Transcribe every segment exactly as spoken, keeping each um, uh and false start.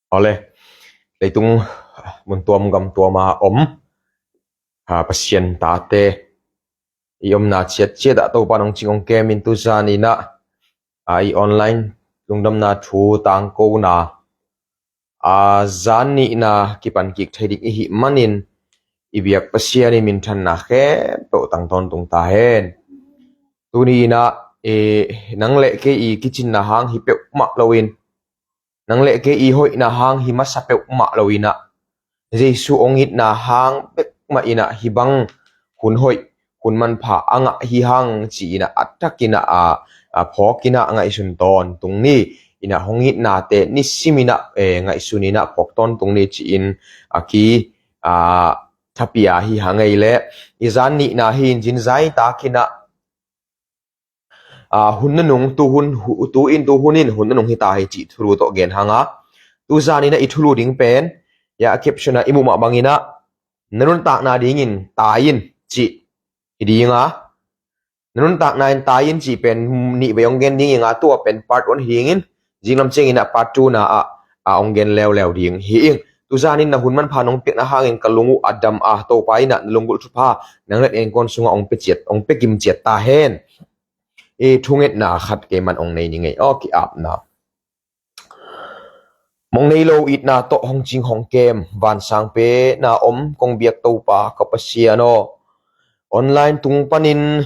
Awle, leitung mun tuam gam tuama om, ha, Pasian tate i omna ciatciat ah Topa nong cing hong kemin tuzan inah, a, i online lungdamna thu tangkona, a, zan nihna kipan kik thei ding i hih manin i biak Pasian i minthanna khempeuh tang tawntung ta hen. Tuni inah, e, nang le kei i kicinna hang hi peuhmah loin, nang le kei i hoihna hang hi masa peuhmah lo inah, Jesu hong itna hang peuhmah inah hi bang hun hoih, hun manpha a ngah hi hang ci inah a tak inah a, a phawk inah ngaihsun tawntung ni. Inah hong itnate nisim inah, e, ngaihsun inah phawk tawntung ni ci-in a ki, a, thapia hi hang ei leh. I zan nihna hi in zin zaitak inah, a, hun nunung tu hun, hu-, tu in tu hun in hun nunung hi ta hi cih thulu tawh gen hanga. Tuzan inah i thulu ding pen, ya, a caption ah i muh mah bang inah, na nuntakna dingin tai in cih hi dinga. Na nuntakna in tai in cih pen nih vei hong gen ding inga, tua pen part one hi dingin, zinglam ciang inah part two na ah, a, hong gen leuleu ding hi ing. Tuzan in na hun manpha nong piakna hangin ka lung uh a dam a, Topa inah na lunggulh thupha nang le kei innkuan sungah hong pia ciat, hong pia kim ciat ta hen. I thungetna khat keiman hong nei ning ei aw, ki-apna. Mong nei lo itna tawh hong cing hong kem, vansang pen a om kong biak Topa ka Pasian aw, online tung panin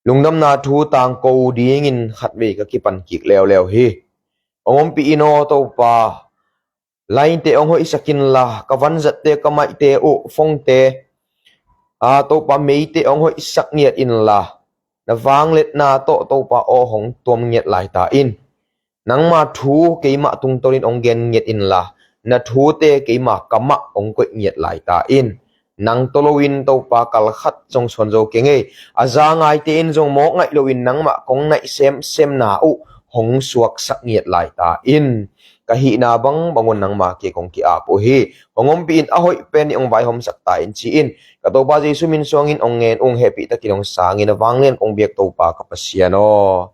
lungdamna thu tangko dingin khatvei ka kipan kik leuleu hi. Hong ompih in aw Topa, line te hong hoihsak inla, ka vanzatte ka maihte uh phongte, a, Topa, meite hong hoihsak ngiat inla, na vangliatna tawh Topa aw hong tuam ngiat lai ta in. Nangma thu keimah tungtawnin hong gen ngiat inla, na thute keima kamah hong koih ngiat lai ta in. Nang tawh loin Topa kal khat zong suan zo keng ei. A za ngaite in zong mawk ngaih loin nangmah kong naih semsemna uh hong suaksak ngiat lai ta in. Ka hihna bangbang un nangma kiang kong ki-ap uh hi. Hong ompih in, a hoih pen nih hong vaihawmsak ta in ci-in ka Topa Jesu min suangin hong ngen ung. Hehpih takin hong sangin, a vanglian kong biak Topa ka Pasian aw.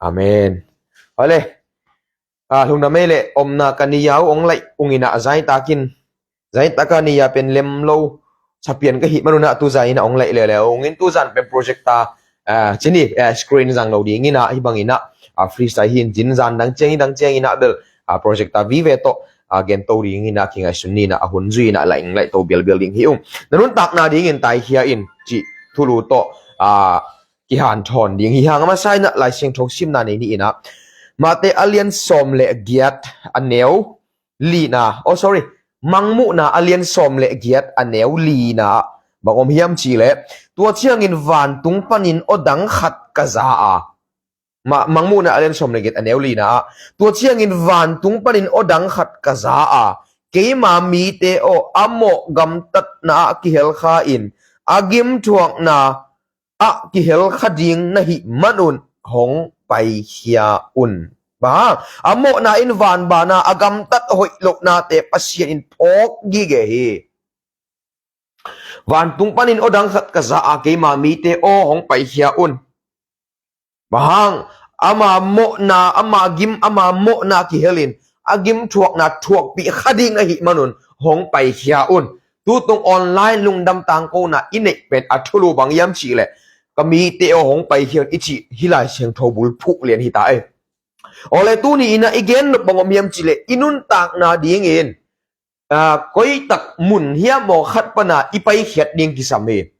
Amen. Awle, a, lungdam ei leh, omna ka ni-a uh hong laih ung inah, zaitakin, zaitaka ni-a pen lem lo sapian ka hih manun ah tuzan inah hong laih leuleu ung in, tuzan pen projector, a, ci ni, a, screen zang lo ding inah, hi bang inah, a, freestyle hi in zin zan dang ciang, dang ciang inah bel, a, projector vive tawh, a, gen to ding inah kingaihsun ni inah, a hun zui inah laih ing, laih to bialbial ding hi ung. Na nuntakna dingin taikhia in cih thulu tawh, a, kihanthawn ding hi hang. A masa inah Lai Siangtho simna nei ni inah, Mate a lian sawm le giat a neu lina, oh sorry, Mangmuhna a lian sawm le giat a neu lina bang om hiam cih leh, tua ciangin vantung panin aw dang khat ka za a, Ma-, Mangmuhna a lian sawm le giat a neu lina ah, tua ciangin vantung panin aw dang khat ka za a, keima mite aw, a mawh gamtatna ah kihel kha in, a gimthuakna ah kihel kha ding na hih manun hong paikhia un. Bang hang? A mawhna in van bana a gamtat hoih lohnate Pasian in phawk gige hi. Vantung panin aw dang khat ka za a, keima mite aw hong paikhia un. Bang hang? Ama mawhna, ama gim, ama mawhna kihelin a gimthuakna thuakpih kha ding ahih manun hong paikhia un. Tutung online lungdam tangkona i neih pen a thulu bang hiam cihleh, ka mite aw hong paikhia un i cih hi Lai Siangtho bulphuh lian hi ta e. Awle tuni inah i gen nop bang om hiam cihleh, i nuntakna dingin, aa, koitak mun hiam maw khat pana i paikhiat ding kisam hi.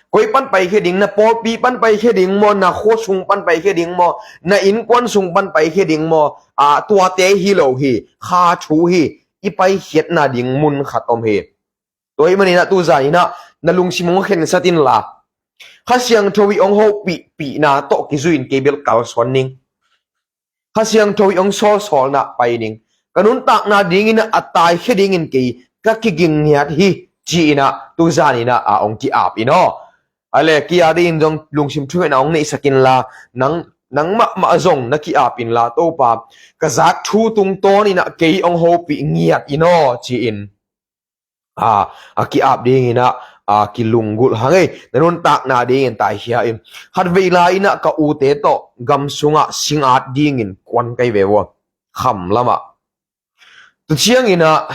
Koi pan paikhia ding, na pawlpi pan paikhia ding maw, na khua sung pan paikhia ding maw, na innkuan sung pan paikhia ding maw, aa, tuate hi lo hi, kha thu hi, i paikhiatna ding mun khat om hi. Tua ahih manin ah tuzan inah na lungsim hong khensat inla, Kha Siangtho i hong hopihpihna tawh kizui in kei bel kalsuan ning. Kha Siangtho i hong sawlsawlna pai ning. Ka nuntakna dingin a taikhia dingin kei ka kiging ngiat hi, ci inah tuzan inah a hong ki-ap in aw. A le kia dingin zong lungsim thungetna hong neihsak inla, nang, nang mahmah zong na ki-ap inla, Topa, ka zak thu tungtawn inah kei hong hopih ngiat in aw, ci-in a, a ki-ap dingin ah, a, kilunggulh hang ei. Na nuntakna dingin taikhia in. Khatvei lai inah ka ute tawh gam sungah singat dingin kuan kai ve ua. Kham lamah. Tu ciangin ah,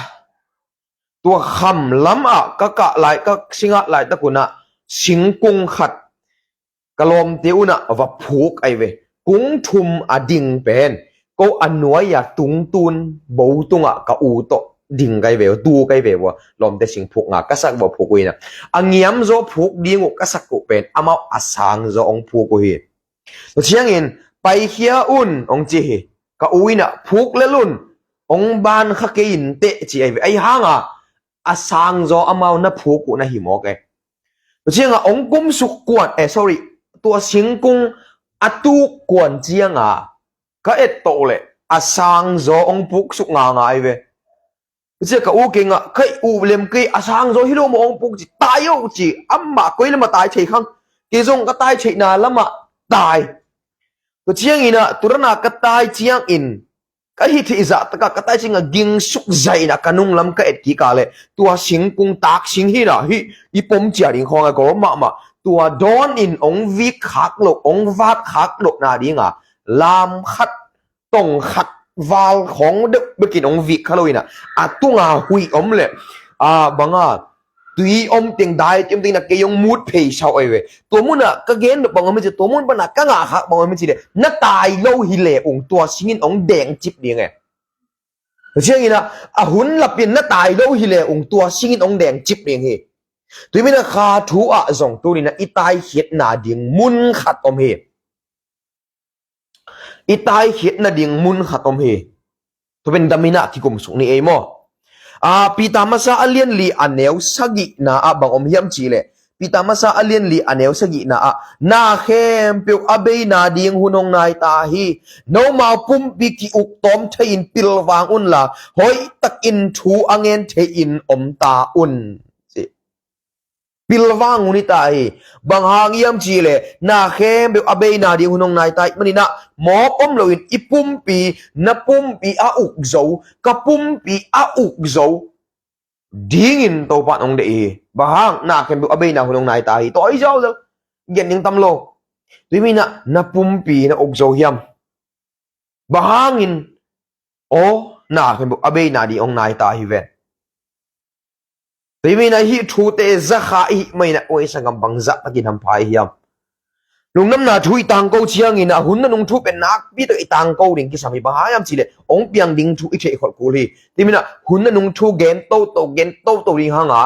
tua kham lamah ka kah lai, ka singat laitak un ah singkung khat ka lawmte un ah va phuk ahi ve. Kung thum a ding pen ko a nuai-a tungtun bo tungah ka u tawh ding ka hi ve, tu ka hi ve ua. Lawmte sing phuk nga ka sak va phuk uh in ah, a ngiamzaw phuk ding uh ka sak uh pen amau a sangzaw hong phuk uh hi. Tua ciangin, paikhia un hong ci hi. Ka u in ah phuk lel un, hong ban kha kei inteh ci ahi ve. Ahi hanga a sangzaw amau na phuk uh na hi mawk e. Tua cianga hong kumsuk kuan, eh, sorry, tua singkung a tuk kuan cianga ka et tawh leh a sangzaw hong puksuk nganga ahi ve. Tua ciang ka u kei ngah, "Kei u lem kei, a sangzaw hi lo maw hong puk?" ci, "Tai o," ci, "Amah koi lamah tai thei khang, kei zong ka tai theihna lamah tai." Tua ciangin ah, tua dana ka tai ciangin, ka hih theih zah takah ka tai ciangah gingsuk zahin ah ka nunglam ka et kik a leh tua singkung tak sing hi na hi, i pom cia ding khawng a gol mahmah. Tua dawn in hong vik khak loh, hong vat khak loh nadinga lam khat, tong khat val khawng deuh bekin hong vik kha lo in ah, a tunga huih om leh, a, banga, tui om teng, dai tui om teng in ah kei hong mut phei sau ahi ve. Tua munah ka gen nop bang om hi ci, tua mun panah ka ngah khak bang om hi ci leh, na tai lo hi leh ung tua singin hong deng cip ding e. Tua ciangin ah, a hun lapin na tai lo hi leh ung tua singin hong deng cip ding hi. Tua hi manin ah kha thu ah zong tuni in ah i taikhiatna ding mun khat om hi. I taikhiatna ding mun khat om hi. Tua pen damin ah kikumsuk ni ei maw? A, Peter masa a lian li a neu sagihna ah bang om hiam cih leh, Peter masa a lian li a neu sagihna ah, "Na khempeuh a beina ding hun hong nai ta hi. Nomau pumpi ki-uk tawm thei-in pilvang unla, hoihtakin thu a ngen thei-in om ta un," ci. Pilvang un hi ta hi. Bang hang hiam cih leh, na khempeuh a beina ding hun hong nai ta hi. Manin ah, mawk om loin i pumpi, na pumpi a uk zo, ka pumpi a uk zo dingin Topa in hong deih hi. Bang hang, na khempeuh a beina hun hong nai ta hi. Tua hi zaw zaw. Gen ding tam lo. Tua hi manin ah, na pumpi na uk zo hiam? Bang hangin, aw, na khempeuh a beina ding hong nai ta hi ven. Tua hi manin ah hih thute zakha i hih manin ah, oi, sanggam, bangzah takin hampha i hiam? Lungdamna thu i tangko ciangin ah, hun nanung thu pen nakpi tak i tangko ding kisam hi. Bang hang hiam cih leh, hong piang ding thu i theih kholh kul hi. Tua hi manin ah, hun nanung thu gen toto, gen toto ding hanga,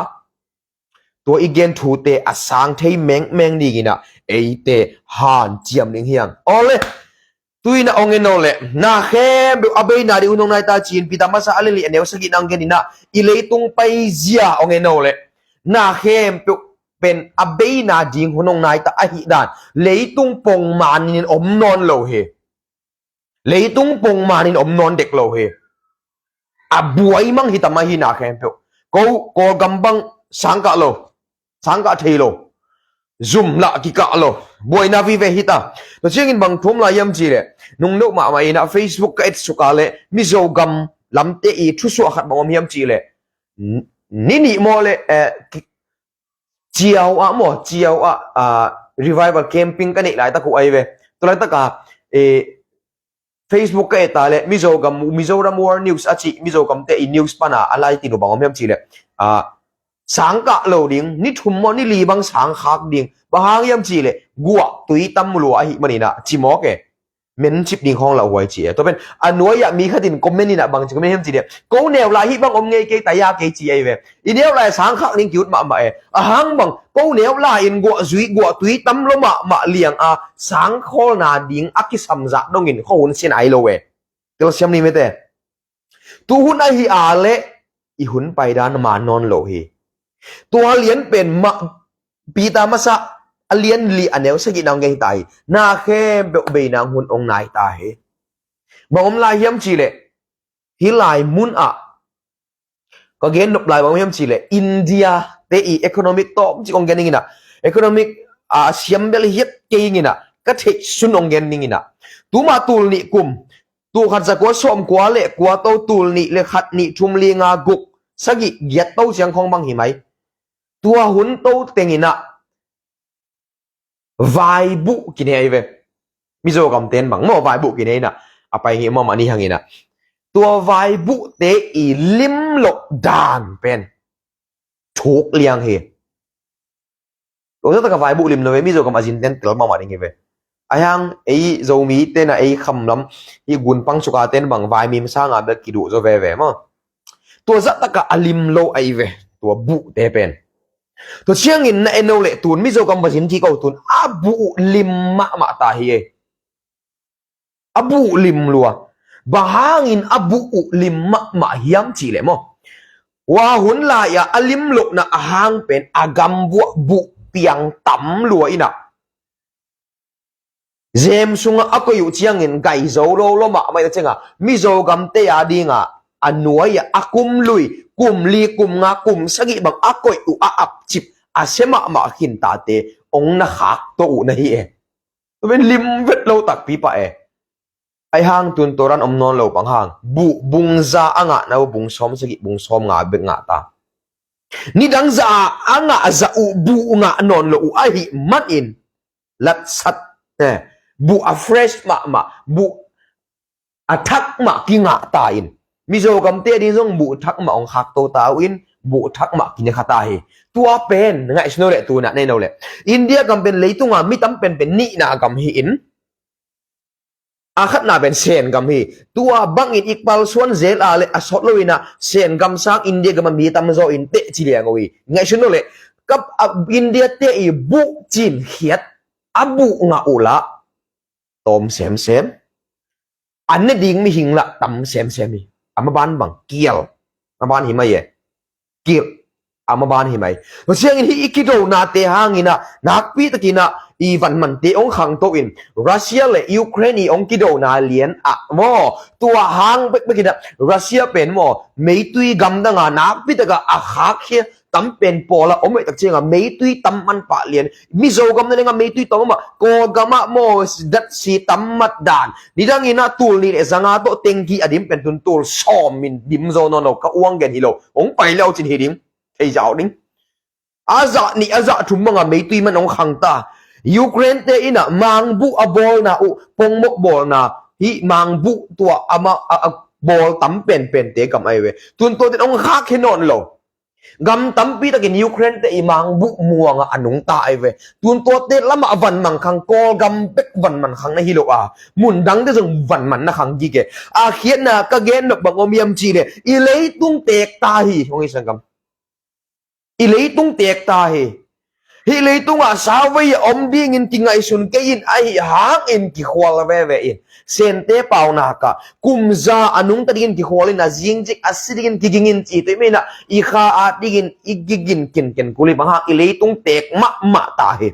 tua i gen thute a sang thei mengmeng dingin ah, eite hanciam ding hi hang. Awle, tu-in ah hong en o leh, na khempeuh a beina ding hun hong nai ta ci-in Peter masa a lian li a neu sagihna hong gen in ah, i leitung paizia hong en o leh, na khempeuh pen a beina ding hun hong nai ta ahih dan leitung pongmanin om nawn lo hi. Leitung pongmanin om nawn dek lo hi. A buai mang hi ta mah hi na khempeuh. Ko, Kawlgam bang sangkah lo, sangkah thei lo, zum lah kikah lo, buaina vive hi ta. Tua ciangin bang thu om lai hiam cih leh, nungdeuh mahmah in ah Facebook ka etsuk a leh Mizogam lamte i thusuah khat bang om hiam cih leh, ni nih maw leh, eh, ki-, Ciau ah maw, Ciau ah, ah, revival camping ka neih laitak uh ahi ve. Tua laitak ah, eh, Facebook ka et a leh Mizogam, Mizoram World News a cih Mizogamte i news pana a lai tin uh bang om hiam cih leh, ah, sangkah lo ding, ni thum maw ni li bang sangkhak ding. Bang hang hiam cih leh, guahtui tam lua ahih manin ah ci mawk e. Mencip ding khawng lauhuai ci e. Tua pen a nuai-ah mi khatin comment in ah bang ci comment hiam cih leh, "Ko neu lai hih bang om ngei kei, tai-a kei," ci ahi ve. I neu lai sangkhak ding ki-ut mahmah e. A hang bang, ko neu lai-in guah zui, guahtui tam lua mahmah liang a sangkhawlna ding a kisam zah dongin khuahun sin ai lo e. Telsiam ni mete. Tu hun ahi a leh i hun paidan man nawn lo hi. Tua lian pen mah Peter masa a lian li a neu sagihna hong gen hi ta hi. Na khempeuh beina hun hong nai ta hi. Bang om lai hiam cih leh, hih lai mun ah ka gen nop lai bang om hiam cih leh, India te i economic tawmcik hong gen ning in ah, economic, ah, siam bel hiat kei ning in ah, ka theih sun hong gen ning in ah. Tuma tul nih kum, tul khat za kua sawm kua leh kua to, tul nih leh khat, nih thum, li nga, guk, sagih, giat to ciang khawng bang hi mai. Tua hun to teng in ah vaibuh kinei ahi ve. Mizogamte in bang maw, vaibuh kinei in ah, a pai ngei mahmah ni hang in ah. Tua vaibuhte i lim loh dan pen thuk liang hi. Tua zah taka vaibuh lim lo ve, Mizo gam a zin ten tel mahmah ding hi ve. Ahi hang ei Zomi tena ei khamlam hi gunpang suka ten bang vaimim sanga bek kiduh zaw veve maw. Tua zah taka a lim lo ahi ve, tua buhte pen. Tua ciangin na en lo le tun Mizo gam va zin kik o tun a buh lim mahmah ta hi e. A buh lim lua. Bang hangin a buh uh lim mahmah hiam cih leh maw, hua hun lai-ah a lim lohna a hang pen a gam buah buh piang tam lua inah, zem sungah a koih uh ciangin gai zo lo lo mahmah inah ciangah Mizo gamte a dingah a nuai-ah a kum lui, kum li, kum nga, kum sagih bang a koih uh a apcip a sia mahmah khintate hong na khakto uh na hi e. Tua pen lim vet lo takpi pah e. Ahi hang tun tua dan om nawn lo bang hang buh bung za a ngahna uh bung sawm sagih bung sawm nga bek ngah ta. Nidang za a ngah za uh buh ngah nawn lo uh ahih manin latsat, eh, buh a fresh mahmah, buh a thak mah kingah ta in, Mizo gamte ding zong buh thak mah hong khakto ta uh in, buh thak mah kine kha ta hi. Tua pen ngaihsun o le tuna nei no le, India gam pen leitunga mi tam penpen nihna gam hi in, a khatna pen Sen gam hi. Tua bangin i palsuan zel a le a sawt lo inah Sen gam sang India gam a mi tam zaw in teh ci liang o hi. Ngaihsun o le, kap a India te i buh cin khiat a buh ngah uh lah tawm semsem. A ne ding mihing lah tam semsem hi. A maban bang kial. Maban hi mai e. Kilh. A maban hi mai. Tua ciangin hih i kidonate hangin ah nakpi takin ah i vanmante hong khangto in Russia le Ukraine i hong kidona lian ah maw, tua hang bekbek in ah Russia pen maw, meitui gamdang a nakpi tak a a khakkhia tam pen pawl a om ahih tak ciangin meitui tam man pah lian. Mizo gam na ding a meitui tam om a, Kawlgam ah maw datsi tam mat dan. Nidang in ah tul nih le zanga tawh tengki a dim pen tun tul sawm in dim zo nawn lo, ka uang gen hi lo. Hong pai le au cin hi ding. Thei zau ding. A zah nih a zah thum bang a meitui man hong khang ta. Ukraine te in ah mangbuh a bawlna uh, pongmok bawlna, hih mangbuh tua ama a, a bawl tam penpente gam ahi ve. Tun tuate in hong khakkhia nawn lo. Gam tampi takin Ukraine te i mangbuh muang ah a nungta ahi ve. Tun tuate lamah van mangkhang, Kawlgam bek van mangkhang na hi lo a, mun dangte zong van man na khang gige. A khiatna ka gen nop bang om hiam cih leh i leitung teek ta hi. Hong hi sanggam. I leitung teek ta hi. Hih leitungah sauvei a om dingin kingaihsun kei in, ahi hangin kikhual veve in. Sente paunak ah kum za a nungta dingin kikhual in, a zingzik a si dingin kiging in ci tui mah in ah i kha at dingin i gigin kinken kul hi. Bang hang, i leitung teek mahmah ta hi.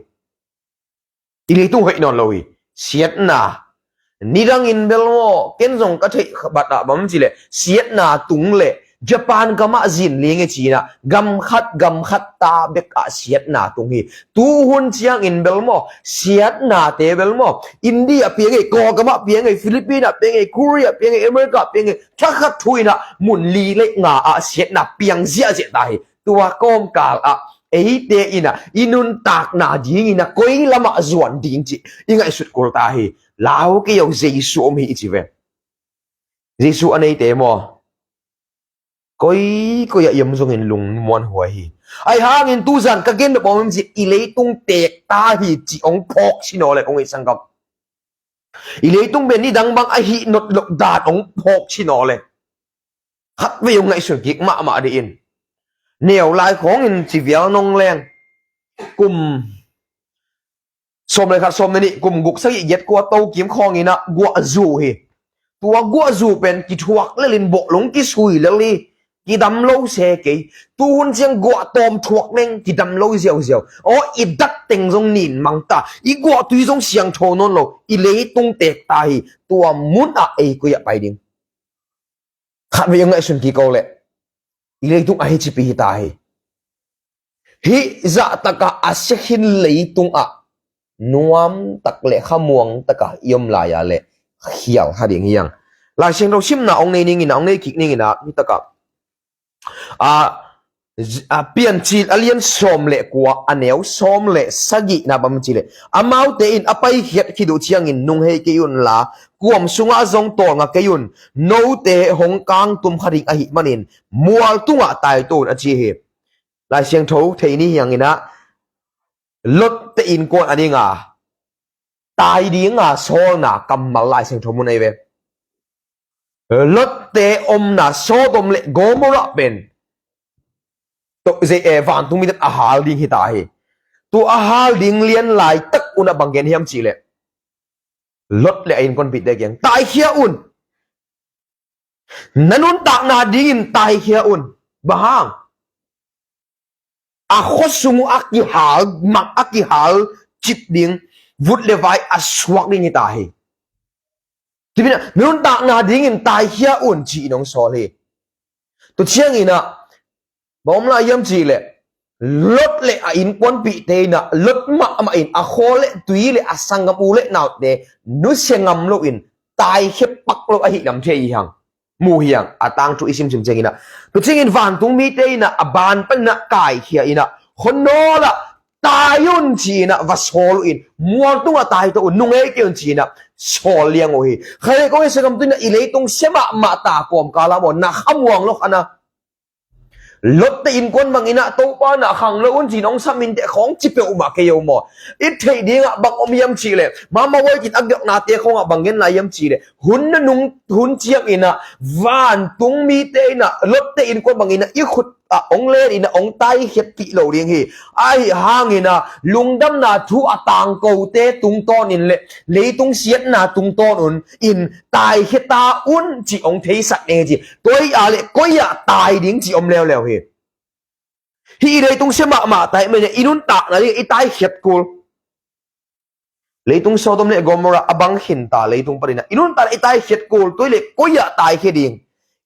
I leitung hoih nawn lo hi. Siatna. Nidangin bel maw, ken zong ka theih bat ah bang ci leh siatna tung leh Japan gam ah zin ling e ci in ah gam khat gam khat ta bek ah siatna tung hi. Tuhun ciangin bel maw, siatnate bel maw, India piang e, Kawlgam ah piang e, Philippines ah piang e, Korea piang e, America piang e, thakhat thu in ah mun li le nga ah siatna piang ziahziah ta hi. Tua kawmkal ah eite in ah i nuntakna dingin ah koi lamah zuan ding cih i ngaihsut kul ta hi. Lau kei o, Jesu om hi i ci ve. Jesu a neite maw, koikoi ah i om zongin lungmuanhuai hi. Ahi hangin tuzan ka gen nop om ci, i leitung teek ta hi cih hong phawk si naw le, hong hi sanggam. I leitung pen nidang bang ahi not loh dan hong phawk si naw le. Khatvei hong ngaihsun kik mahmah dih in. Neu lai khawngin ci vial nong leng, kum sawm le khat, sawm le nih, kum guk, sagih, giat, kua, tokim khawngin ah guahzu hi. Tua guahzu pen kithuak lel in bawhlung kisui lel hi. Kidam lo se kei. Tuhun ciang guah tawm thuak leng kidam lo ziauziau. Aw, i dat teng zong nin mang ta, i guahtui zong siangtho nawn lo. I leitung teek ta hi. Tua mun ah ei koi ah pai ding? Khatvei hong ngaihsun kik o le, i leitung ahi cipi hi ta hi. Hih zahtakah a sia khin leitung ah nuam tak le khamuang takah i om lai a le khial kha ding hi hang. Lai Siangtho simna hong nei ning in ah, hong nei kik ning in ah, hih takah a A Piancil a lian sawm le kua, a neu sawm le sagihna bang ci leh, amaute in a paikhiat khit uh ciangin nunghei kei unla, kuam sungah zong tawlnga kei un. Note hong kangtum kha ding ahih manin mual tungah taito un, a ci hi. Lai Siangtho thei ni hianginah Lot te innkuan a dinga tai dinga sawlna kammal Lai Siangtho mun ahi ve. Lot te omna Sodom le Gomorrah pen to zei e, vantung mite a hal ding hita hi. Tu a hal ding lian laitak unah bang gen hiam cihleh, Lot le a innkuanpihte kiang, taikhia un. Na nuntakna dingin taikhia un. Bang hang? A khuasung uh a kihal mang, a kihal cip ding, vut le vai a suak ding hita hi. Tipina nuntakna dingin taikhia un ci-in hong sawl hi. Tu cianginah bang om lai hiam cihleh, Lot le a innkuanpihte inah Lot mahmah in a khua le tui le a sanggam u le naute nusia ngam loin taikhia pak lo ahi lam thei hi hang. Mu hiang a tangthu i simsim cianginah, tu ciangin vantung mite inah a ban paninah kaikhia inah, khonawlah tai un ci-inah va sawl uh in, mual tungah taito un, nunghei kei un ci-inah sawl liang uh hi. Khaile kong i sagam tu inah i leitung sia mahmah ta kawmkala maw, na khamuang lo khana. Lot te innkuan banginah Topa na khang lo un ci-in hong sam inteh khawng ci peuhmah kei o maw. I theih dingah bang om hiam cihleh, mama waitin a giaknate khawngah bang gen lai hiam cihleh, hun nanung hun cianginah vantung mite inah Lot te innkuan banginah i khut ah hong len inah hong taikhiatpih lo ding hi. Ahi hanginah lungdamna thu a tangkote tungtawnin le leitung siatna tungtawn un in taikhia ta un ci hong theisak ding hi ci. Tua hi a leh koi ah tai ding ci om leuleu hi. Hih i leitung sia mahmah tai mene i nuntakna ding i taikhiat kul. Leitung Sodom le Gomorrah a bang khinta leitung paninah i nuntakna i taikhiat kul, tua hi leh koi ah taikhia ding?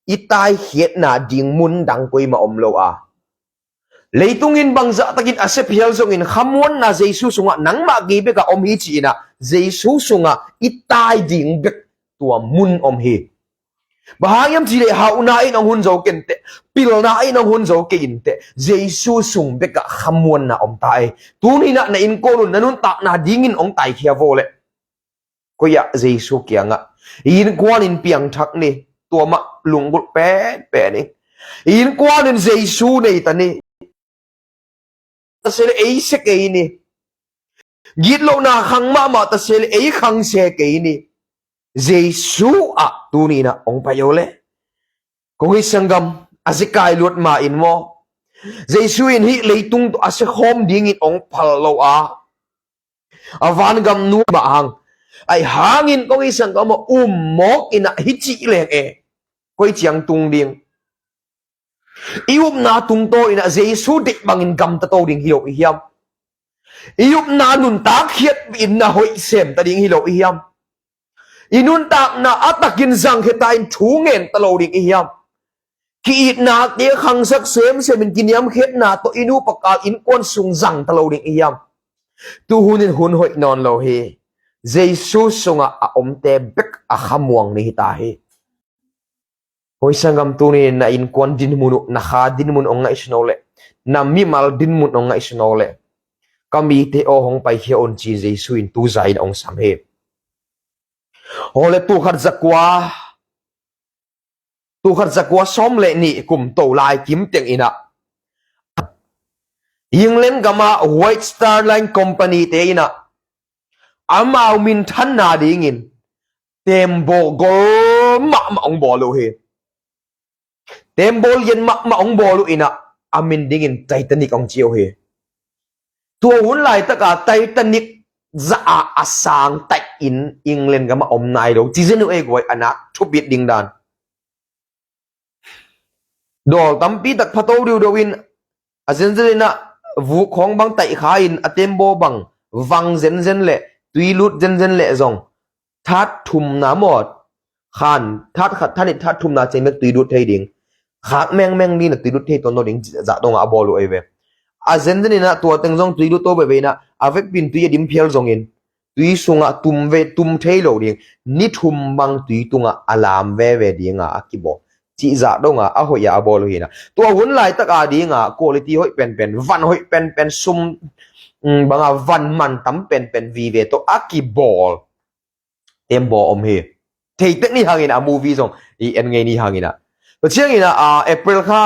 I taikhiatna ding mun dang koimah om lo a. Leitung in bangzahtakin a sia phial zongin khamuanna Jesu sungah nangmah kei bekah om hi ci-inah Jesu sungah i tai ding bek tua mun om hi. Bang hang hiam cihleh hauhna in hong hun zo kei inteh, pilna in hong hun zo kei inteh, Jesu sung bekah khamuanna om ta ei. Tuninah na innkuan un na nuntakna dingin hong taikhia vaw leh. Koi ah? Jesu kiangah. Innkuan in piangthak ni, tua mah lunggulh penpen ni. Innkuan in Jesu nei ta ni. Tase le ei sia kei ni. Gitlohna khang mahmah tase le ei khang sia kei ni. Jesu ah tuninah hong pai o leh. Kong i sanggam, a zikai luat ma in maw, Jesu in hih leitung tawh a sia khawm dingin hong phal lo a, a vangam nu mah hang. Ahi hangin kong i sanggam a um mawk inah hi cih leng e, koi ciang tung ding? I upna tungtawn inah Jesu deih bangin gamta to ding hi lo i hiam? I upna nuntak khiat inah hoih semta ding hi lo i hiam? I nuntakna a takin zangkhia ta in thu ngenta lo ding i hiam? Ki-itnate khangsak semsemin kiniamkhiatna tawh i nupa kal innkuan sung zangta lo ding i hiam? Tuhunin hun hoih nawn lo hi. Jesu sungah a omte bek a khamuang ni hita hi. Hoi sanggam, tunin na innkuan dinmun uh, na kha dinmun hong ngaihsun o leh, na mimal dinmun hong ngaihsun o leh, ka mite aw hong paikhia un ci Jesu in tu zah in hong sam hi. Aw le, tul khat zakua, tul khat zakua sawm le nih kum to lai kim teng inah England gama White Star Line Company te inah amau minthanna dingin tembaw gol mahmah hong bawl uh hi. Tembaw lian mahmah hong bawl uh inah a min dingin Titanic hong ci uh hi. Tua hun laitaka Titanic zah a a sang taih in England gama om nai lo ci zen uh ei guai, a nak thupit ding dan. Dawl tampi tak phato diudo in a zenzen inah vuk khawng bang taih kha in a tembaw bang vang zenzen leh tui lut zenzen leh zong that thumna maw, khan that khat, that nih, that thumna ciang bek tui lut thei ding. Khak mengmeng ding inah tui lut thei tuan lo ding zah dongah a bawl uh ei ve. A zenzen inah tua teng zong tui lut to veve inah a vekpin tui a dim phial zongin tui sungah tum ve, tum thei lo ding, ni thum bang tui tungah a lam veve dinga a kibawl. cih zah dong a, a hoih a a bawl uh hi na. Tua hun laitak a ding a quality hoih penpen, van hoih penpen, sum, mm, bang a van man tam penpen vive tawh a kibawl tembaw om hi. Theitek ni hangin a movie zong i en ngei ni hangin a. Tua ciangin a, a, April kha,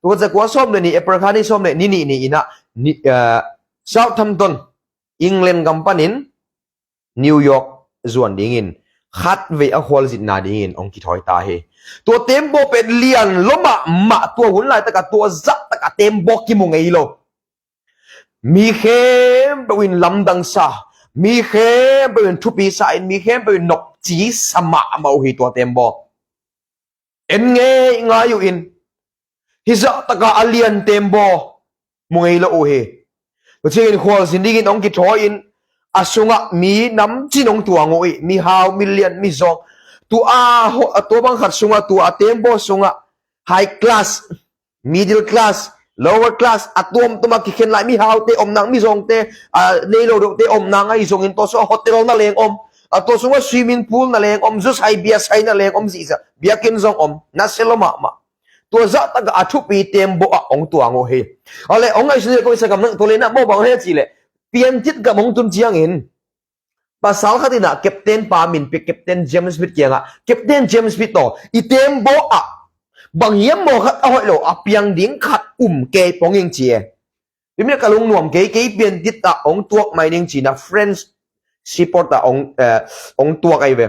tua kua za kua sawm le nih, April kha ni sawm le nih ni, ni in a, ni, eh, Southampton, England gam panin New York zuan dingin khatvei a khualzinna dingin hong kithawi ta hi. Tua tembaw pen lian lua mahmah, tua hun laitaka tua zahtaka tembaw kimu ngei lo. Mi khempeuh in lamdangsa, mi khempeuh in thupisa in, mi khempeuh in nopcisa mahmah uh hi tua tembaw. En ngei ngai uh in, hih zahtaka a lian tembaw mu ngei lo uh hi. Tua ciangin khualzin dingin hong kithawi in, a sungah mi namcin hong tuang uh hi, mi hau, mi lian, mi zawng. Tua, a tua bang khat sungah, tua a tembaw sungah high class, middle class, lower class, a tuamtuam a kikhen lai, mi haute om nang, mi zawngte, a nei lo deuhte om nang ahi zongin, tua sungah hotel na leng om, a tua sungah swimming pool na leng om, zu sai bia sai na leng om, zihzah biakinn zong om, na se lo mahmah. Tua zahtaka a thupi tembaw ah hong tuang uh hi. A le hong ngaihsun le kong sa gam nang tua le na maw bang he cih leh, piantit gam hong tun ciangin pasal khat in a captain pa min pia, Captain James Smith kiangah, Captain James Smith aw, i tembaw ah bang hiam maw khat a hoih lo a piang ding khat um kei pong ing ci e. Tua mi ka lungnuam kei, kei piantit ah hong tuak mai ning ci-in a French seaport ah hong, eh, hong tuak ahi ve.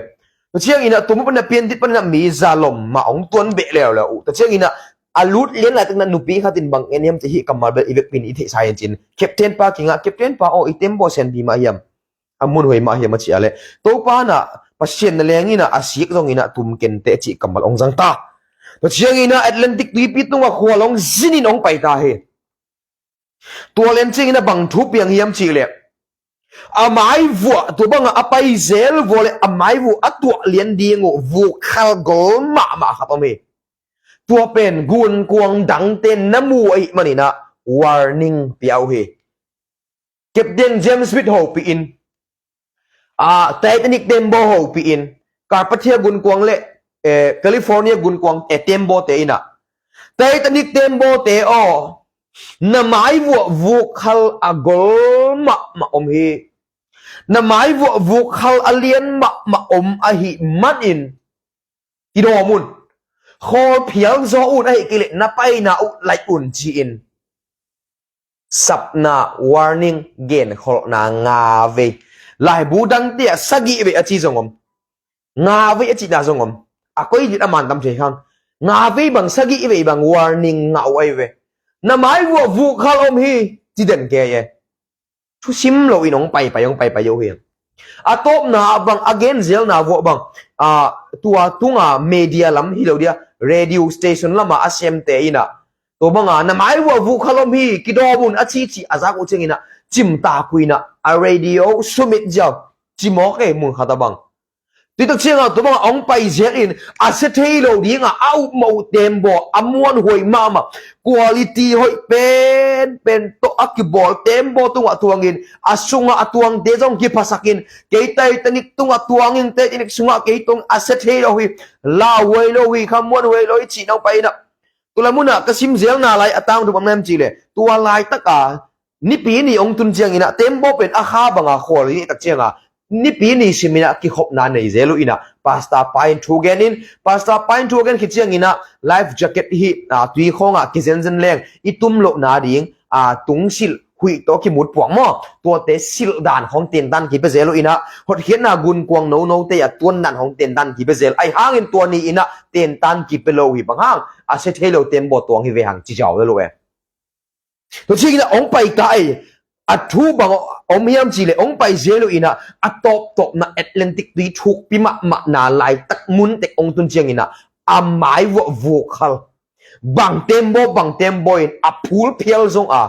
Tua ciangin a tua mu panin a piantit panin a mi zalom mah hong tuan beh leuleu uh. Tua ciangin a a lut lian laitak in a nupi khat in bang en hiam cih hih kammal bel i vekpi in i theihsa hi ci-in captain pa kiangah, Captain pa aw, i tembaw sianpi mah hiam, a muanhuai mah hiam a cih a leh, Topa in a Pasian na leng in a, a sik zongin a tum kei inteh cih kammal hong zang ta. Tua ciangin a Atlantic tuipi tungah khual hong zinin hong pai ta hi. Tua lian ciangin a bang thu piang hiam cih leh, a maivuah, tua bangah a pai zel vua le a maivuah a tuah lian ding uh vuk khal gol mahmah khat om hi. Tua pen gunkuang dangte na mu ahih manin a warning pia uh hi. Captain James Smith hopih in, a, Titanic tembaw hopih in, Carpathia gunkuang le, eh, California gunkuang, eh, tembawte in a, Titanic tembawte aw, na maivuah vuk khal a gol mahmah om hi. Na maivuah vuk khal a lian mahmah om ahih manin kidawm un. Khawl phial zaw un, ahih kei leh na paina uh laih un ci-in sapna, warning, genkholhna nga vei. Laibu dangte ah sagih vei a ci zong om. Nga vei a cihna zong om. A koi dit a man tam thei khang. Nga vei bang, sagih vei bang warning ngah uh ahi ve. Na maivuah vuk khal om hi ci den kei e. Thusim loin hong paipai, hong paipai uh hi. A tawpna bang, a genzelna vuah bang, a, tua tunga media lam hi lo dia, radio station lama a semte in a, tua banga na maivuah vuk khal om hi, kidawm un a cici a zak uh ciangin a, cimtak uh in a, a radio sumit ziau, cimawk e mun khat a bang. Tuitak cianga tua banga hong pai ziakin a sia thei lo dinga a upmawh uh tembaw, a muanhuai mahmah, quality hoih penpen tawh a kibawl tembaw tungah tuangin, a sungah a tuangte zong kiphasakin, kei Titanic tungah tuangin, Titanic sungah kei tuang a sia thei lo hi, lauhuai lo hi, kha muanhuai lo hi cihna hong pai in a. Tua lai munah ka simzelna lai a tangthu bang na hiam cihleh, tua laitaka Nipi ni hong tun ciangin a, tembaw pen a kha banga khual i neihtak cianga, Nipi ni simin a kikhopna nei zel uh in a, Pastor pa in thu gen in, Pastor pa in thu gen khit ciangin a, life jacket hi, a, tui khawngah kizenzen leng i tum lohna ding, a, tungsilh huih tawh kimut puak maw, tuate silh dan khawng tentan kipia zel uh in a, hotkhiatna gunkuang nonote a tuan dan khawng tentan kipia zel, ahi hangin tua ni in a tentan kipia lo uh hi. Bang hang? A sia thei lo tembaw tuang hi ve hang ci ziau lel uh e. Tua ciangin a hong pai ta ei, a thu bang om hiam cihleh, hong pai zel uh in a, a tawptawpna Atlantic tui thukpi mahmahna laitak muntek hong tun ciangin a, a maivuah vuk khal, bang tembaw, bang tembaw in a phul phial zong a,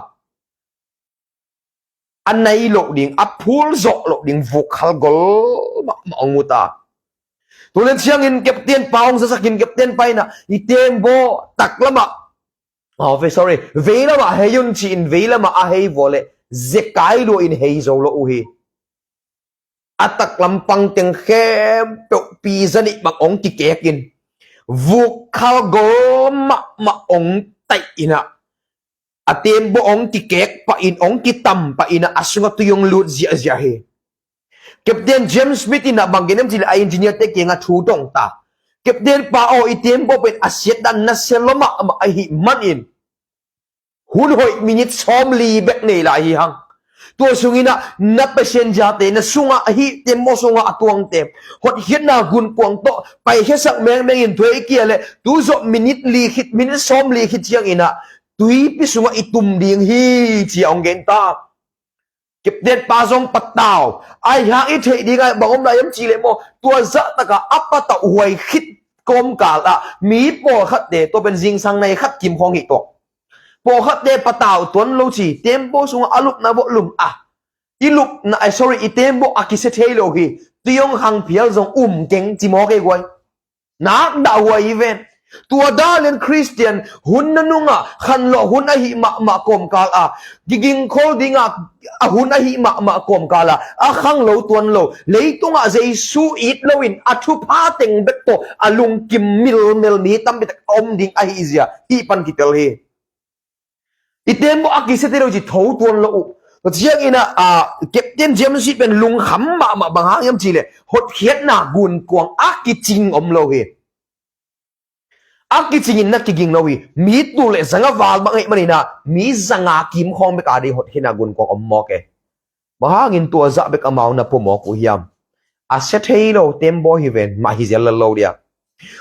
a nai loh ding, a phul zawh loh ding vuk khal gol mahmah hong mu ta. Tua lian ciangin captain pa hong zasakin, captain pa in a, i tembaw taklamah, oh, ve-, sorry, veilamah hei un ci-in veilamah a hei vua leh zekai lua in hei zo lo uh hi. A taklam pang teng khempeuh pi zanih bang hong kikekin, vuk khal gol mahmah ong taih in ah, a tembaw ong kikek pah in, ong kitam pah in ah, a sungah tui ong lut ziahziah hi. Captain James Smith in ah bang gen hiam cih leh a engineer te kiangah thu dong ta. Captain pa aw, i tembaw pen a siatna nasia lua mahmah ahih manin hun hoih minit sawmli bek nei lai hi hang. Tua sungin ah na passenger te, na sungah ahi tembaw sungah a tuangte, hotkhiatna gunkuang tawh paikhiasak mengmeng in, tua hi kei leh tu zawh minit li khit, minit sawmli khit ciangin ah tuipi sungah i tum ding hi, ci-a ong gen ta. Captain pa zong patau. Ahi hang i theih ding ah bang om lai hiam cih leh maw, tua zah takah a patauh huai khit kawmkal ah mi pawlkhatte, tua pen zingsang nai khat kim khawng hi tuak, pawlkhatte patau tuan lo ci, tembaw sungah a lupna vawh lum a, i lupna, ai, sorry, i tembaw a kisia thei lo hi, tui ong khang phial zong um keng ci mawk ei guai. Nak dah huai hi ven. Tua dan in Khristian hun nanungah khanlawh hun ahih mahmah kawmkal ah, kigingkhol dingah a hun ahih mahmah kawmkal ah, a khang lo tuan lo, leitungah Jesu it loin a thupha teng bek tawh a lungkim milmel mi tampi tak a om ding ahih zia hih pan kitel hi. I tembaw a kisia thei lo ci tho tuan lo uh. Tua ciangin ah, ah, Captain James Smith pen lungkham mahmah, bang hang hiam cih leh hotkhiatna gunkuang a kicing om lo hi. A kicingin na kiging lo hi. Mi tul le zanga val bang ahih manin ah mi zanga kim khawng bek a ding hotkhiatna gunkuang om mawk e. Bang hangin tua zah bek amau na pua mawk uh hiam? A sia thei lo tembaw hi ven, mah hi zel lo dia.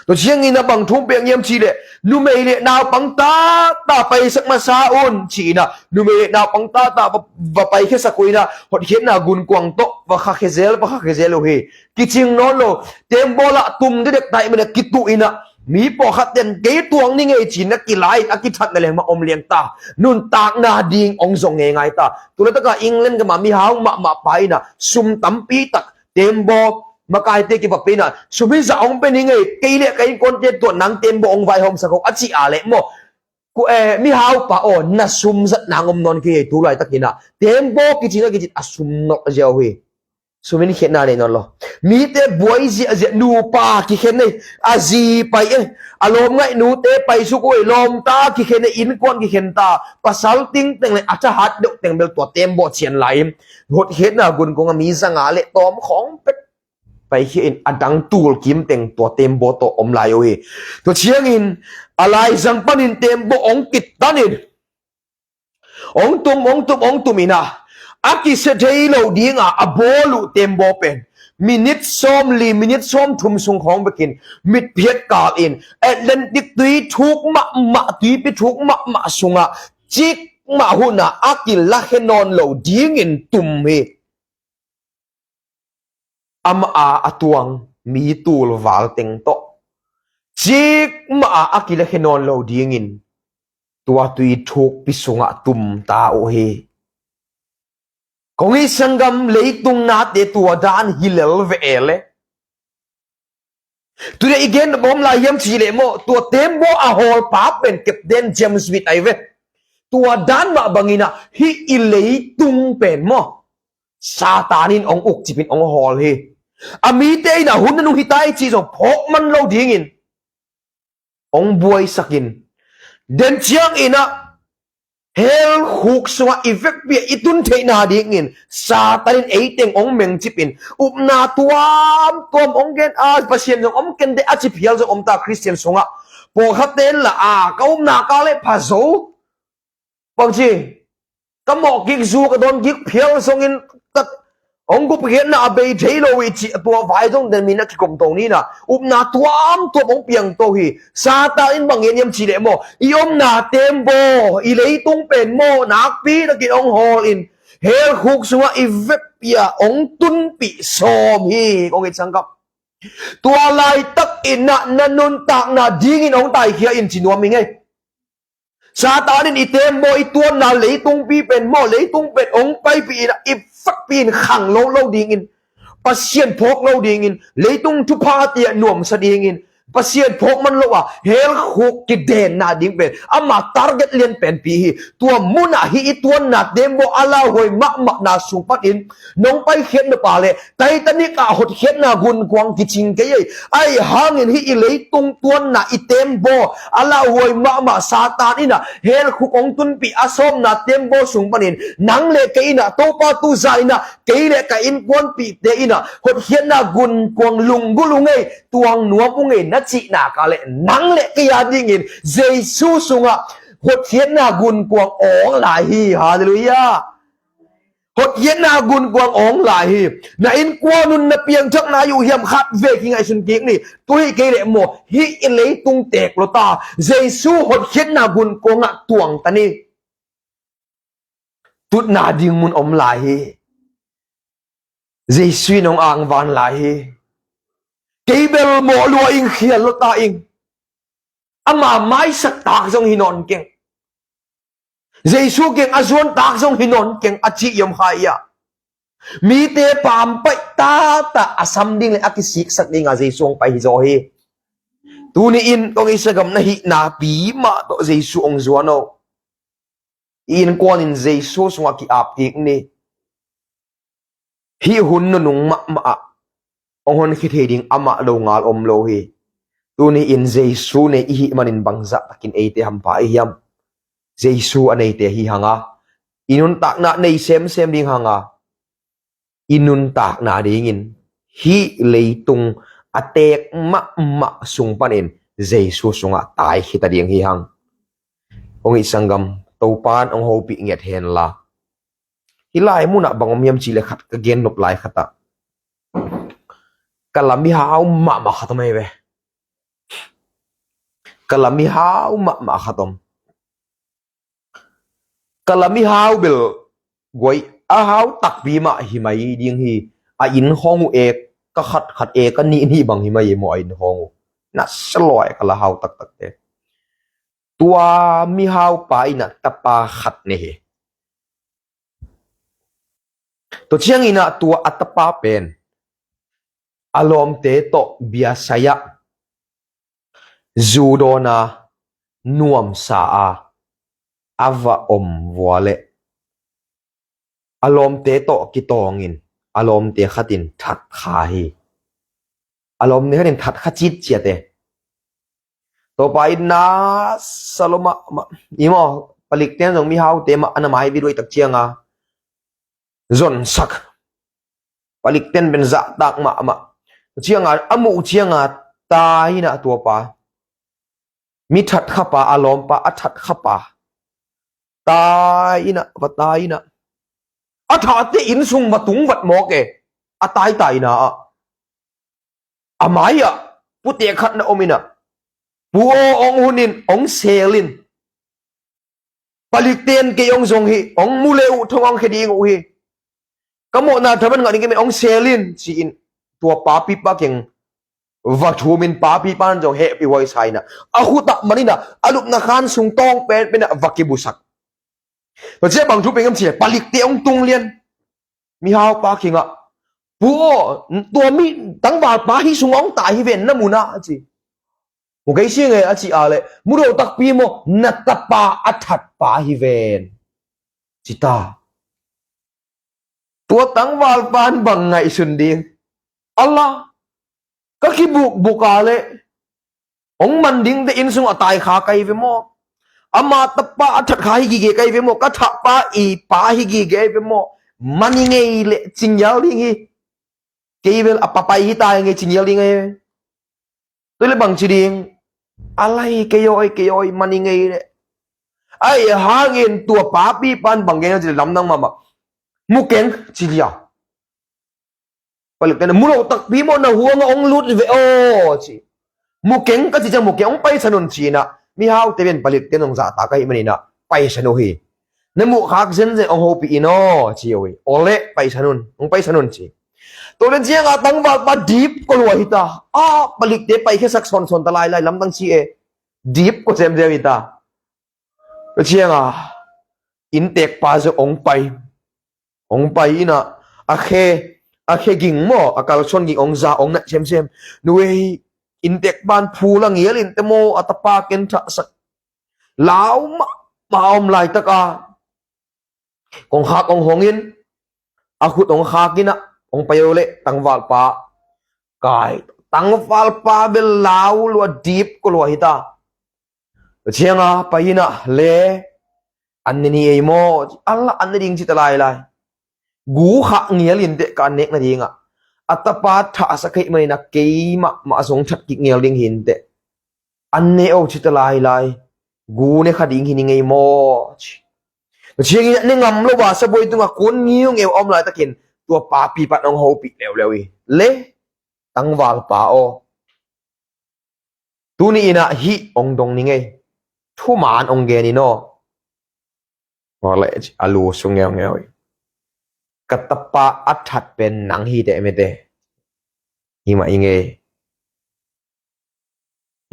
Tua ciangin a bang thu ong piang hiam cih leh, numei le naupang taktak paisak masa un, ci-in ah numei le naupang taktak va, va paikhiasak uh in ah, hotkhiatna gunkuang tawh va khakhia zel, va khakhia zel uh hi. Kicing nawn lo, tembaw lah tum dedek ta ahih manin ah kituh in ah, mi pawlkhat ten kei tuang ning ei ci-in a kila in a kithatna leng mah om liang ta. Nuntakna ding ong zong ngeingai ta. Tu laitak ah England gam ah mihau mahmah pa in ah sum tampi tak, tembaw makaite kivak pia in ah, sum hi zah ong pia ning ei, kei le ka innkuante tua nang tembaw ong vaihawmsak o, a cih a leh maw, ku, eh, mihau pa aw, na sum zat nang om nawn kei ei, tu laitak in ah tembaw kicing a kicing a sum nawlh ziau hi. Sum in khiatna nei nawn lo. Mite buai ziahziah, nupa kikhen ei, a zi pai ei, a lawmngaih nute paisuk uh ei, lawmta kikhen ei, innkuan kikhen ta, pasal ting teng le a thahat deuh teng bel tua tembaw cian lai in, hotkhiatna gunkuang ah mi zanga le tawm khawng pek paikhia in, a dang tul kim teng tua tembaw tawh om lai uh hi. Tua ciangin a laizang panin tembaw ong kittan in, ong tum, ong tum, ong tum in ah, a kisia thei lo ding a a bawl uh tembaw pen minit sawmli, minit sawmthum sung khawng bekin mitphiat kal in Atlantic tui thuk mahmah, tuipi thuk mahmah sungah cikmah hun ah a kilakhia nawn lo dingin tum hi. Amah a a tuang mi tul val teng tawh cikmah a a kilakhia nawn lo dingin tua tui thukpi sungah tum ta uh hi. Kong it sanggam, leitung nate tua dan hi lel ve e le. Tuni a i gen bawm lai hiam cih leh maw, tua tembaw a hawlpa pen Captain James Smith ahi ve. Tua dan mah bangin ah hih i leitung pen maw, Satan in ong ukcip in ong hawl hi. A mite in ah hun nanung hi ta hi cih zong phawk man lo dingin ong buaisak in, den ciangin ah hell khuk sungah i vekpi a i tun theihna dingin Satan in eiteng ong mengcip in, upna tuamtuam ong gen a, Pasian zong om kei ning a ci phial zong om ta Khristian sungah. Pawlkhatte in lah a, ka upna kal le pha zo, bangci, ka mawh kik, zu ka dawn kik phial zongin ka hong gupkhiatna a bei thei lo hi cih a tua vai zong den mi na kikom to ni na. Upna tuamtuam hong piang to hi. Satan in bang gen hiam cih leh maw, i omna tembaw, i leitung pen maw, nakpi takin hong hawl in hell khuk sungah i vekpi a hong tunpih sawm hi, kong it sangkap. Tua laitak in ah na nuntakna dingin hong taikhia in ci nuam hi ngei. Satan in i tembaw, i tuanna leitungpi pen maw, leitung pen hong paipih in ah, i fakpi in khang lo lo dingin, Pasian phawk lo dingin, leitung thupha tiah nuamsa dingin, Pasian phawk man lo a hell khuk kidenna ding pen ama target lian penpi hi. Tua munah hih i tuanna tembaw a lauhuai mahmahna sung panin nong paikhiat nop a leh Titanic ah hotkhiatna gunkuang kicing kei ei. Ahi hangin hih i leitung tuanna i tembaw a lauhuai mahmah Satan in ah hell khuk hong tunpih a sawmna tembaw sung panin nang le kei in ah Topa tu zan in ah kei le ka innkuanpihte in ah hotkhiatna gunkuang lunggulh ung ei, tuang nuam ung ei na cih nak leh nang le kei a dingin Jesu sungah hotkhiatna gunkuang awng lai hi. Halleluiah. Hotkhiatna gunkuang awng lai hi. Na innkuan un na piangthakna uh hiam? Khat vei kingaihsun kik ni. Tu hi kei leh maw, hih i leitung teek lo ta, Jesu hotkhiatna gunkuangah tuang ta ni. Tutna ding mun om lai hi. Jesu in hong angvan lai hi. Kei bel mawh lua ing, khial lo ta ing. Ama maisak tak zong hi nawn keng. Jesu kiang a zuan tak zong hi nawn keng a cih i om kha hi a, mite pampaih tata a sam ding le a kisiksak dinga Jesu hong pai hi zaw hi. Tuni in kong i sagam na hihna pi mah tawh Jesu hong zuan o. I innkuan in Jesu sungah ki-ap kik ni. Hih hun nunung mahmah ah hong honkhia thei ding amah lo ngal om lo hi. Tuni in Jesu nei i hih manin bangzah takin eite hampha i hiam? Jesu a neite hi hanga, i nuntakna nei semsem ding hanga, i nuntakna dingin hih leitung a teek mahmah sung panin Jesu sungah taikhita ding hi hang. Ong i sanggam, Topan ong hopih ngiat henla. Hih lai munah bang om hiam cih le khat ka gen nop lai khatah ka la mihau mahmah khat om ahi ve. Ka la mihau mahmah khat om. Ka la mihau bel guai a hau takpi mah hi mai ding hi. A inn khawng uh e ka khat khat e ka nih nih bang hi mai e maw a inn khawng uh. Na sa luai ka la hau taktakte. Tua mihau pa inah tapa khat ne hi. Tua cianginah tua a tapa pen a lawmte tawh biasai-ah zu dawn a nuamsa a a va om vua leh a lawmte tawh kitawngin a lawmte khatin that kha hi. A lawmte khatin that kha citciat e. Topa in na sa lo mahmah. I maw, palikten zong mihaute mah a na mai biduai tak cianga zonsak. Palikten pen zahtak mahmah. Cianga a muh cianga tai inah tuapa, mi that khapa, a lawmpa a that khapa tai inah, va tai inah. A thahte inn sung va tung vat mawk e. A taitai ina ah a mai-ah pute khat na om inah, pu aw, ong hun in, ong sel in. Palikten kei ong zong hi, ong mu le uh thong ong khia ding uh hi. Ka mawhna thaman ngah ding kei men, ong sel in, ci-in tua papipa keng va thumin papipa in zong hehpih huai sa inah a khutah man inah a lupna khan sung tawng penpen ah va kibusak. Tua ciah bang thu pengam ci le palikte ong tung lian. Mihaupa kingah, pu aw, tua mi tangvalpa hi sung ong tai hi ven na munah a ci. Mu kei si nge a ci a leh, mu lo takpi maw, na tapa a thatpa hi ven, ci ta. Tua tangvalpan bang ngaihsun ding? Ala, ka kibukbuk a leh ong man dingte inn sung a tai kha kai ve maw? Ama tapa a that kha hi gige kai ve maw? Ka thahpa i pa hi gige ai ve maw? Man i ngei leh cingial ding hi. Kei bel a papai hi tai ngei cingial ding ai ve. Tua le bang ci ding? A lai kei awi, kei awi, man i ngei leh. Ai hangin tua papipan bang gen ci le lamdang mahmah. Mu keng ci lia. Palikten mu lo takpi maw, na huanga ong lut ve aw ci. Mu keng ka ci ciang mu keng, ong paisan un ci inah. Mihaute ven palikten ong zahtak ahi man inah paisan uh hi. Na muh khak zenzen ong hopih in aw ci uh hi. Aw leh paisan un, ong paisan un ci. Tua le cianga tangvalpa dip ko lua hi ta. A palikte paikhiasak sawnsawn ta lailai lamdang ci e. Dip ko semsem hi ta. Tua cianga inntekpa zong ong pai. Ong pai inah a khe, a khe ging maw, a kalsuan ging ong za, ong naih semsem. Nuei, Inntek pan phul a ngial in te maw, a tapa ken thahsak. Lau mahmah a om laitak a kongkhak hong hong in, a khut hong khak in ah hong pai uh leh tangvalpa kai. Tangvalpa bel lau lua, dip ko lua hi ta. Ciang a pai in ah le, an ne ni ei maw? A la an ne ding ci ta lailai. Gu khak ngial in teh ka an nek nading ah, a tapa thahsak ahih manin ah keimah mah zong that kik ngial ding hi in teh, an ne o ci ta lailai. Gu ne kha ding hi ni ngei maw? Ci. Ciangin a ne ngam lo a sabuai tungah kun ngiungeu a om laitakin tua papi pan hong hopih leuleu hi. Le, tangvalpa aw, tuni in ah hih hong dong ni ngei. Thuman hong gen in aw. Aw le, a lu sung ngeungeu hi. Ka tapa a that pen nang hi teh mete. Hi mah i ngei.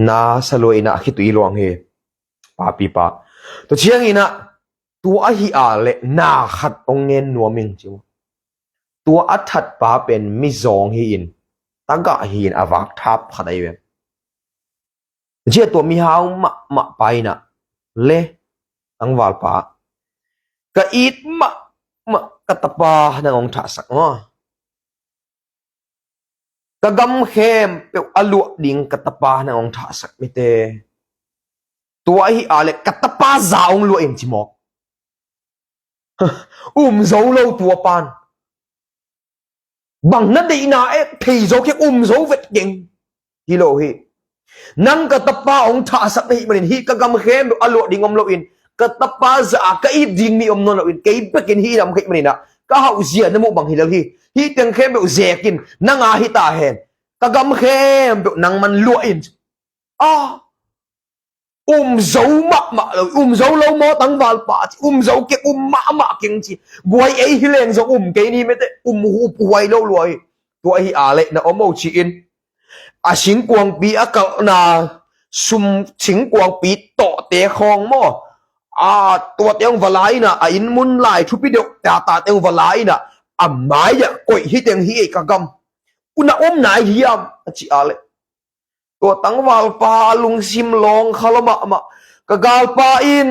Na sa lua in ah khitui luang hi. Papipa. Tua ciangin ah, tua ahih a leh na khat hong ngen nuam ing ci maw. Tua a thatpa pen mizawng hi in, tagah hi in, a vak thap khat ahi ven. Cia tua mihau mahmah pa in ah, le, tangvalpa, ka it mahmah ka tapa nang hong thahsak maw. Ka gam khempeuh a luah ding ka tapa nang hong thahsak mete. Tua ahih a leh ka tapa za hong luah in ci mawk. Um zo lo tua pan. Bang na deihna eh thei zo keng, um zo vet keng. Hi lo hi. Nang ka tapa hong thahsak na hih manin hih ka gam khempeuh a luah ding om loin, ka tapa za a ka it ding mi om nawn loin, kei bekin hih lam ka hih manin ah ka hauh zia na muh bang hi lel hi. Hih teng khempeuh zekin nang a hi ta hen. Ka gam khempeuh nangman luah in. Ah, um zo mahmah lo, um zo lo maw tangvalpa ci, um zo keng, um mahmah keng ci. Guai ei hi leng zong um kei ni mete, um hup huai lo lua hi. Tua hi a leh na om o ci in. A singkuangpi a kalhna, sum singkuangpi tawhte khawng maw. A tuate hong va la in ah, a inn mun lai thupi deuh tatate hong va la in ah, a mai-ah koih hi teng hi ei ka gam. U na om nai hiam a ci a leh. Tua tangvalpa lungsim lawng kha lo mahmah. Ka galpa in,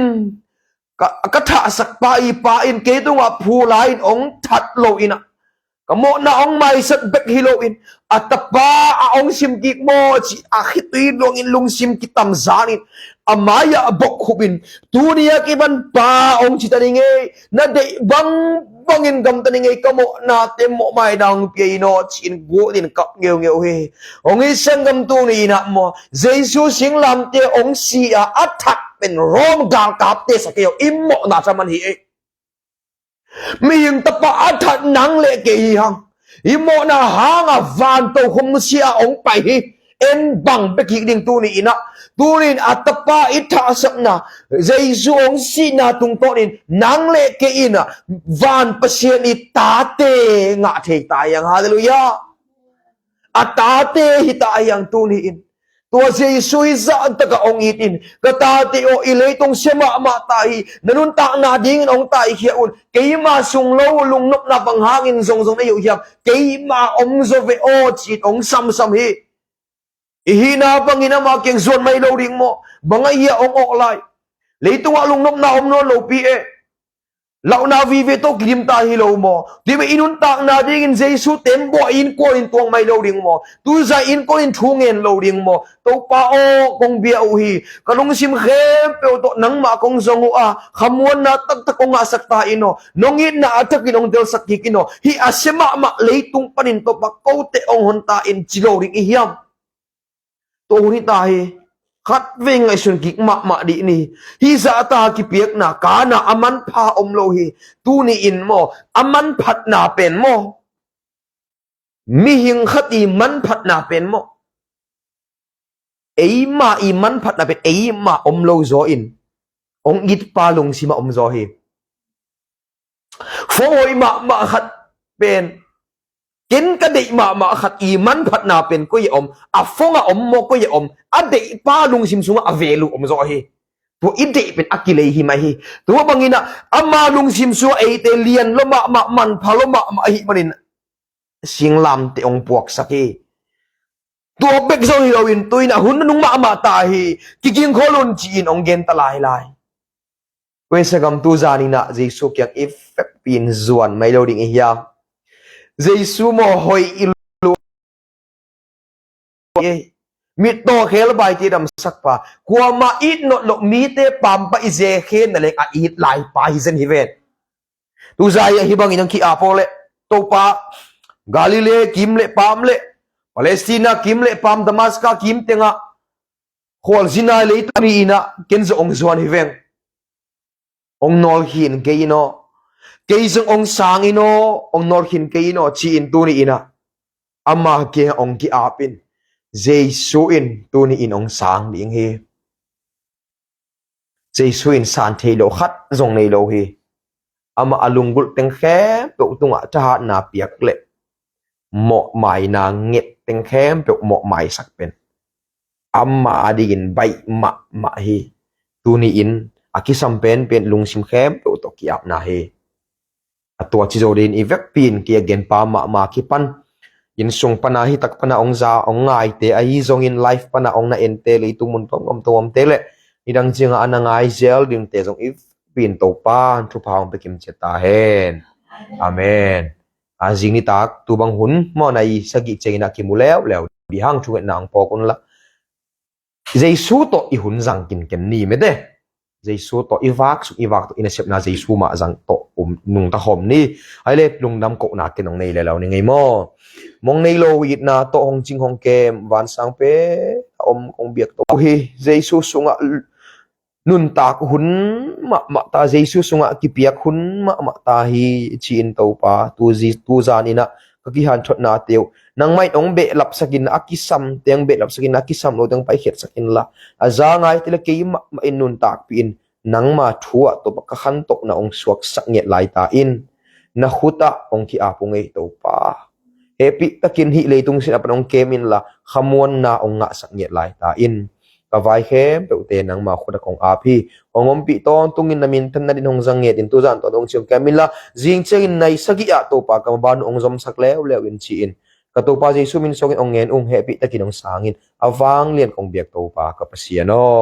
ka, ka thahsakpa i pa in kei tungah phula in hong that lo in ah, ka mawhna hong maisak bek hi lo in, a tapa a hong sim kik maw ci a khitui luangin lungsim kitamzan in, a mai-ah a bok khupin, tuni a kipan pa hong ci ta ni ngei, na deih bangbangin gamta ni ngei, ka mawhnate mawh mai dang pia in aw ci-in guh in kap ngeungeu hi. Hong hi sanggam tuni in ah maw, Jesu singlamte hong si a a that pen Rom galkapte sa kei aw, i mawhna thaman hi ei. Mihing tapa a that nang le kei hi hang. I mawhna hanga van tokhom sia hong pai hi. En bang pia kik ding tuni in ah. Tuni in a tapa i thahsakna, Jesu hong sihna tungtawnin nang le kei in ah van Pasian i tate ngah thei ta hi hang. Halleluiah. A tate hi ta hi hang tuni in. Tua Jesu hi zahtakah hong it in, ka tate aw, i leitung sia mahmah ta hi, na nuntakna dingin hong taikhia un, keima sung lo lungnopna bang hangin zongzong na hi uh hiam, keima om zaw ve aw ci-in hong samsam hi. I hihna bangin amah kiang zuan mai lo ding maw? Bang a hia hong awk lai? Leitungah lungnopna om nawn lopi e. Lauhna vive tawh kidim ta hi lo maw? Tua mah i nuntakna dingin Jesu tembaw a innkuan in tuang mai lo ding maw? Tuza innkuan in thu ngen lo ding maw? Topa aw, kong bia uh hi. Ka lungsim khempeuh tawh nangmah kong zong uh a, khamuanna taktak kong ngahsak ta in aw. Nong itna a thakin hong delsak kik in aw. Hih a sia mahmah leitung panin Topa kote hong hon ta in ci lo ding i hiam? Tua hun hi ta hi. Khatvei ngaihsun kik mahmah dih ni. Hih zahta kipiakna kana a manpha om lo hi. Tuni in maw, a manphatna pen maw, mihing khat i manphatna pen maw, eima i manphatna pen eima om lo zaw in, hong itpa lungsim a om zaw hi. Fong hoih mahmah khat pen, ken ka deih mahmah khat i manphatna pen koi a om, a fong a om maw, koi a om, a deihpa lungsim sungah a value om zaw hi. Tua i deih pen a kilei hi mai hi. Tua bangin ah ama lungsim sungah eite lian lo mahmah, manpha lo mahmah ahih manin singlamte hong puaksak hi. Tua bek zong hi loin tu-in a hun nunung mahmah ta hi, kiging khol un ci-in hong gen ta lailai. Tua hi sagam tu zan inah Jesu kiang i vekpi-in zuan mai lo ding i hiam? Jesu maw hoih i lu ei. Mittaw khelbai te damsak pa, kuamah it notloh mite pampa i zekhen na leng a it lai pa hi zen hi ven. Tuzai ah hibangin ang ki-ap aw leh Topa, Galilee kim le pam le Palestina kim le pam, Damaska kim tengah khualzinai leitung ni inah ken zong ong zuan hi veng. Ong nawlkhin kei in aw, kei zong ong sang in aw, ong nawlkhin kei in aw ci-in tuni inah ama kiang ong ki-ap in. Jesu in tuni in ong sang ding hi. Jesu in san thei lo khat zong nei lo hi. Amah a lunggulh teng khempeuh tungah thahatna piak le mawhmaina nget teng khempeuh mawhmaisak pen amah a dingin baih mahmah hi. Tuni in a kisam penpen lungsim khempeuh tawh ki-apna hi. A tua ci zo dingin i vekpi in kei a genpa mahmah kipan, inn sung pana, hi tak pana ong za ong ngaite ahi zongin live pana ong na ente, leitung mun tuam gam tuamte le nidang cianga a na ngai zel dingte zong i vekpi in Topa thupha ong pia kim cia ta hen. Amen. A zing nitak tu bang hun maw, nai sagih ciangin a kimu leuleu dih hang thungetna ong pawk unla. Jesu tawh i hun zang kinken ni mete. Jesu tawh i vak suk i vak tawh i nasepna Jesu mah zang tawh um nungta khawm ni. Ai le lungdam kohna ken hong nei lelo ni ngei maw? Mong nei lo itna tawh hong cing hong kem vansang pen a om kong biak tawh hi. Jesu sungah nuntak hun mahmah ta, Jesu sungah kipiak hun mahmah ta hi ci-in Topa, tu zi-, tu zan inah ka kihanthotnate uh nangmah in hong behlapsak in, a kisam teng behlapsak in, a kisam lo teng paikhiatsak inla, a za ngaite le kei mahmah in nuntakpih in, nangma thu ah Topa ka khantohna hong suaksak ngiat lai ta in. Na khut ah hong ki-ap ung ei Topa. Hehpih takin hih leitung sin a pan hong kem inla, khamuanna hong ngahsak ngiat lai ta in. Ka vai khempeuhte nangma khut ah kong ap hi. Hong ompih tawntungin na minthanna din hong zang ngetin tuzan tawh hong ciong kem inla, zing ciangin nai sagih ah Topa ka maban uh hong zomsak leuleu in ci-in ka Topa Jesu min suangin hong ngen ung. Hehpih takin hong sangin a vanglian kong biak Topa ka Pasian aw.